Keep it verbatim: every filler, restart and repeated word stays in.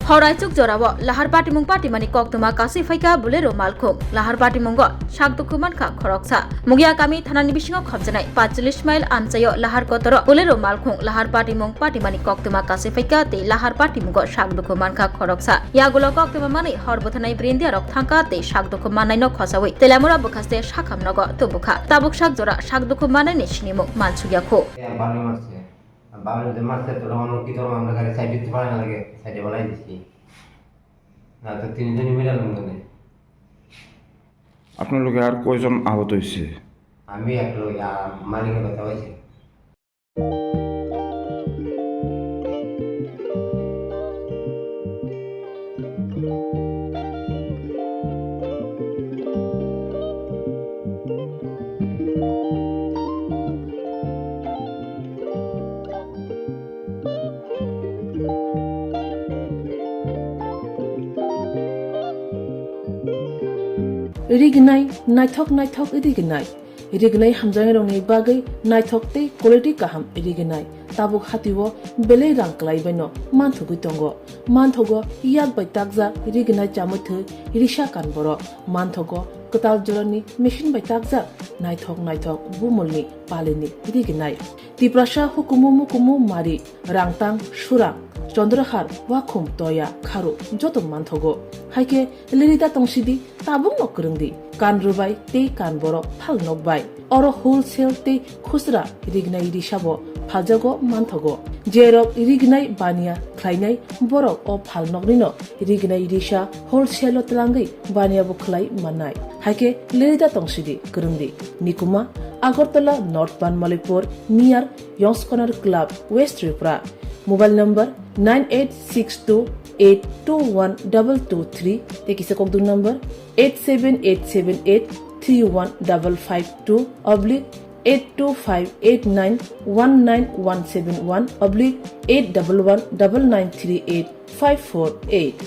Hor aichuk jorao Lahar patimung patimani koktwma kasui phaikha Bolero malkhung. Lahar patimungo sak dukhu mankha khoroksa. Mugiakami thanani bisingo khopjanai paichallish mile amchaio Lahar kotoro Bolero malkhung Lahar patimung patimani koktwma kasui phaikha tei Lahar patimungo sak dukhu mankha khoroksa. Yagulo koktwma manwi hor bwtharnai brindiarok thangkha tei sak dukhu mannaino khosaui Teliamura bwkhaste sakham nogo tubukha. Tabuk sak jora sak dukhu mannaini sinimung mansukya khu. Bangladesh মারছে, তোরা অন্য কি ধর্ম আমরা গাড়ি সাইড দিতে পারে না লাগে, সাইডে বানাই দিছি। না তো তিনজনই মিলে লঙ্গনে। আপনার লগে আর কয়জন আহত হয়েছে? আমি এক লোক, আর মালিকের কথা হয়েছে। Rignai, naithok naithok rignai. Rignai hamjaknairokni bagwi naithok tei quality kaham rignai. Tabuk hatio belai rang kwlaibaino manthogwi tongo. Manthogo yak bai takjak rignai chamwi thwi risa kan borok. Manthogo kwtal jorani machine bai takjak naithok naithok bumulni palini rignai. Tiprasa hukumu mukumu mari, rangtang, surang, chondrahar, wakhum, toya, kharu joto manthogo. Haikhe lirida tongsidi, tabukno kwrwngdi. Kan rwbai tei kan borok phal nokbai. Oro wholesale tei khusra rignai risabo phaljago manthogo. Jerok rignai baniya khlainai borok o phal noknino rignai risa wholesale-o twlangwi baniya bo khlai mannai. Haikhe lirida tongsidi kwrwngdi. Nikuma, Agartala North Banmalipur, near Yongskonar Club, West Tripura. Mobile number nine eight six two eight two one double two three, tei kisa kokdung number eight seven eight seven eight three one double five two oblique eight two five eight nine one nine one seven one oblique eight double one double nine three eight five four eight.